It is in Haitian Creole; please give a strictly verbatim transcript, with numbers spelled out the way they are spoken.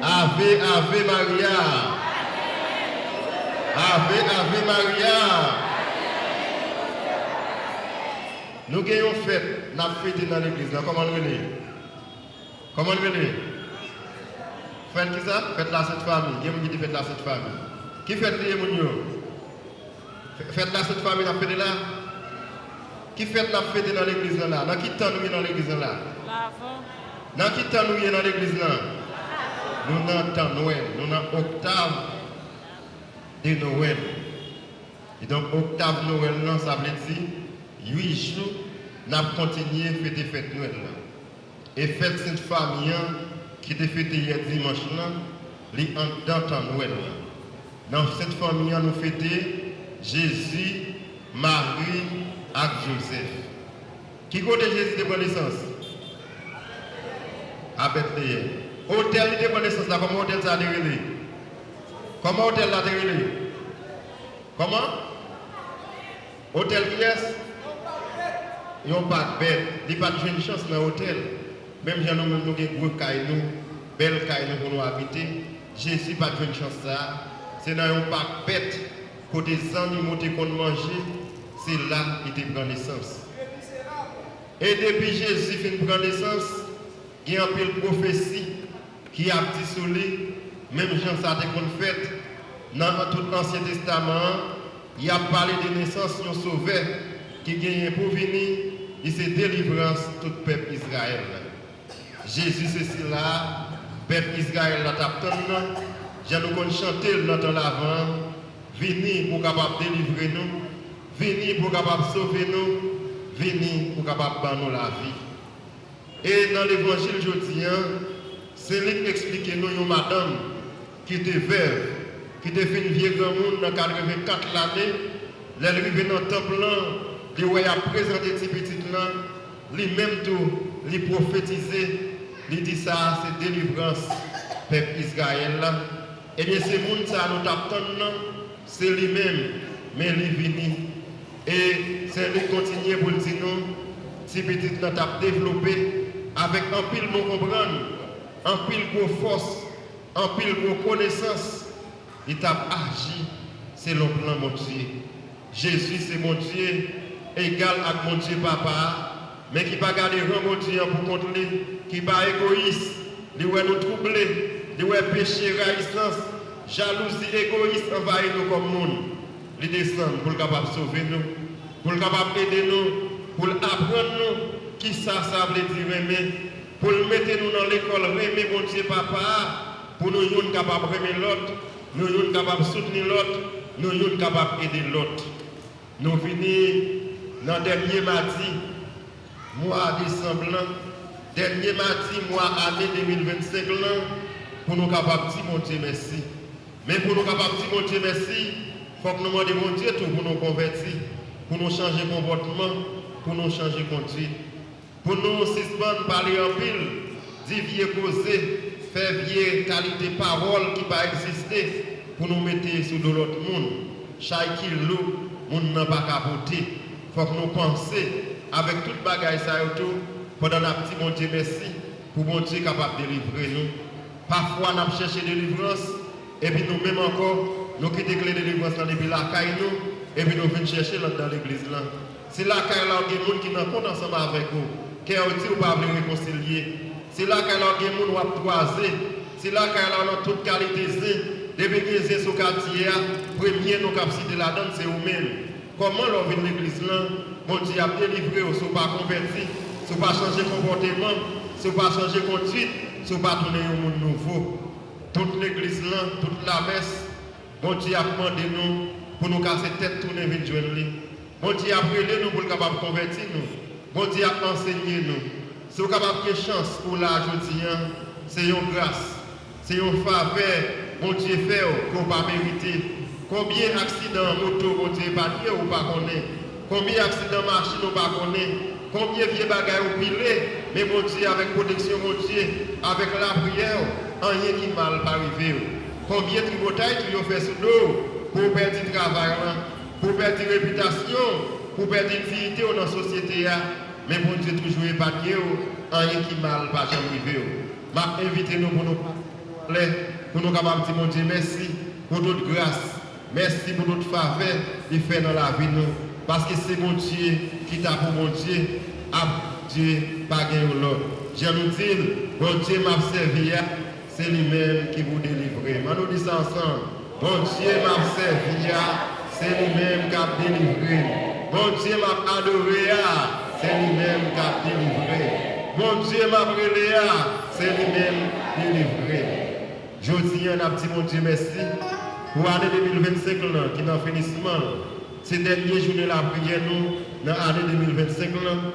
Ave, Ave Maria. Ave, Ave Maria. Nou gen yon fèt n ap fete nan legliz la. Kòman l rele? Kòman l rele? Fèt kisa? Fèt Lasent Fanmi. Gen moun ki di fèt Lasent Fanmi. Ki fèt li ye, moun yo? Fè-, fèt Lasent Fanmi n ap fete la? Ki fèt n ap fete nan legliz lan la? Nan ki tan nou ye nan legliz lan la? Lavan. Nan ki tan nou ye nan legliz lan? Nou nan tan Nwèl. Nou nan oktav de Nwèl. Kidonk, oktav Nwèl lan, sa vle di uit jou n ap kontinye fete fèt Nwèl lan. E fèt Sent Fanmi an, ki te fete yè dimanch lan, li anndan tan Nwèl lan. Nan Sent Fanmi an, nou fete Jezi, Mari ak Jozèf. Ki kote Jezi te pran nesans? A Betleyèm. Otèl li te pran nesans la, kòman otèl sa a te rele? Kòman otèl la te rele? Kòman? Otèl kiyès? Yon pak bèt. Li pa t jwenn chans nan otèl. Menm jan nou menm nou gen gwo kay nou, bèl kay nou pou nou abite, Jezi pa t jwenn chans sa a. Se nan yon pak bèt kote zannimo te konn manje, se la li te pran nesans. E depi Jezi fin pran nesans, gen anpil pwofesi ki ap di sou li, menm jan sa te konn fèt nan tout Ansyen Testaman an, y ap pale de nesans yon Sovè ki genyen pou vini, li se delivrans tout pèp Izrayèl la. Jezi se sila a pèp Izrayèl la t ap tann nan, jan nou konn chante l nan tan Lavan an, vini pou w kapab delivre nou, vini pou w kapab sove nou, vini pou w kapab ban nou lavi. E nan levanjil jodi a, Sen Lik eksplike nou yon madanm ki te vèv, ki te fin vye granmoun nan katrevenkat lane, lè l rive nan tanp lan, li wè y ap prezante ti pitit lan, li menm tou, li pwofetize, li di sa a se delivrans pèp Izrayèl la. Ebyen, se moun sa a nou t ap tann nan, se li menm, men li vini. E Sen Lik kontinye pou l di nou, ti pitit lan t ap devlope avèk anpil bon konprann, anpil gwo fòs, anpil gwo konesans, li t ap aji selon plan Bondye. Jezi se Bondye, egal ak Bondye Papa a, men ki pa gade ran Bondye an pou kont li, ki pa egoyis, li wè nou twouble, li wè peche, rayisans, jalouzi, egoyis anvayi nou kòm moun. Li desann pou l kapab sove nou, pou l kapab ede nou, pou l aprann nou kisa sa vle di renmen, pou l mete nou nan lekòl renmen Bondye Papa a, pou nou youn kapab renmen lòt, nou youn kapab soutni lòt, nou youn kapab ede lòt. Nou vini nan dènye madi mwa desanm lan, dènye madi mwa ane de mil vennsenk lan, pou nou kapab di Bondye mèsi. Men pou nou kapab di Bondye mèsi, fòk nou mande Bondye tou pou nou konvèti, pou nou chanje konpòtman, pou nou chanje konduit. Pou nou sispann pale anpil, di vye koze, fè vye kalite pawòl ki pa egziste pou nou mete sou do lòt moun. Chay ki lou, moun nan pa ka pote. Fòk nou panse avèk tout bagay sa yo tou pandan n ap di Bondye mèsi pou Bondye kapab delivre nou. Pafwa n ap chèche delivrans, epi nou menm ankò, nou kite kle delivrans lan depi lakay nou, epi nou vin chèche l anndan legliz lan. Si lakay la w gen moun ki nan kont ansanm avèk ou, kè w di w pa vle rekonsilye. Si lakay la w gen moun w ap twaze. Si lakay la w nan tout kalite zen, depi gen zen sou katye a, premye non k ap site ladan l se ou menm. Kòman lè w vin legliz lan, Bondye ap delivre w si w pa konvèti, si w pa chanje konpòteman, si w pa chanje konduit, si w pa tounen yon moun nouvo? Tout legliz lan, tout lamès, Bondye ap mande nou pou nou kase tèt tounen vin jwenn li. Bondye ap rele nou pou l kapab konvèti nou. Bondye ap ansenye nou. Si w kapab gen chans pou w la jodi a, se yon gras, se yon favè Bondye fè w ke w pa merite. Konbyen aksidan moto Bondye epanye w ou pa konnen? Konbyen aksidan machin ou pa konnen? Konbyen vye bagay ou pile, men Bondye, avèk pwoteksyon Bondye, avèk lapriyè w, anyen ki mal pa rive w. Konbyen tripotay tou yo fè sou do w, pou w pèdi travay lan, pou w pèdi repitasyon w, pou w pèdi diyite w nan sosyete a, men Bondye toujou epanye w, anyen ki mal pa janm rive w. M ap envite nou pou nou pase anlè, pou nou kapab di Bondye mèsi pou tout gras, mèsi pou tout favè li fè nan lavi nou, paske se Bondye ki ta pou Bondye, ap Bondye, pa gen yon lòt. Jan nou di l, Bondye m ap sèvi a, se li menm ki pou delivre m. Ann nou di sa ansanm. Bondye m ap sèvi a, se li menm k ap delivre m. Bondye m ap adore a, se li menm k ap delivre m. Bondye m ap rele a, se li menm k delivre m. Jodi a, n ap di Bondye mèsi pou ane de mil vennsenk lan ki nan finisman l. Se dènye jounen lapriyè nou nan ane de mil vennsenk lan.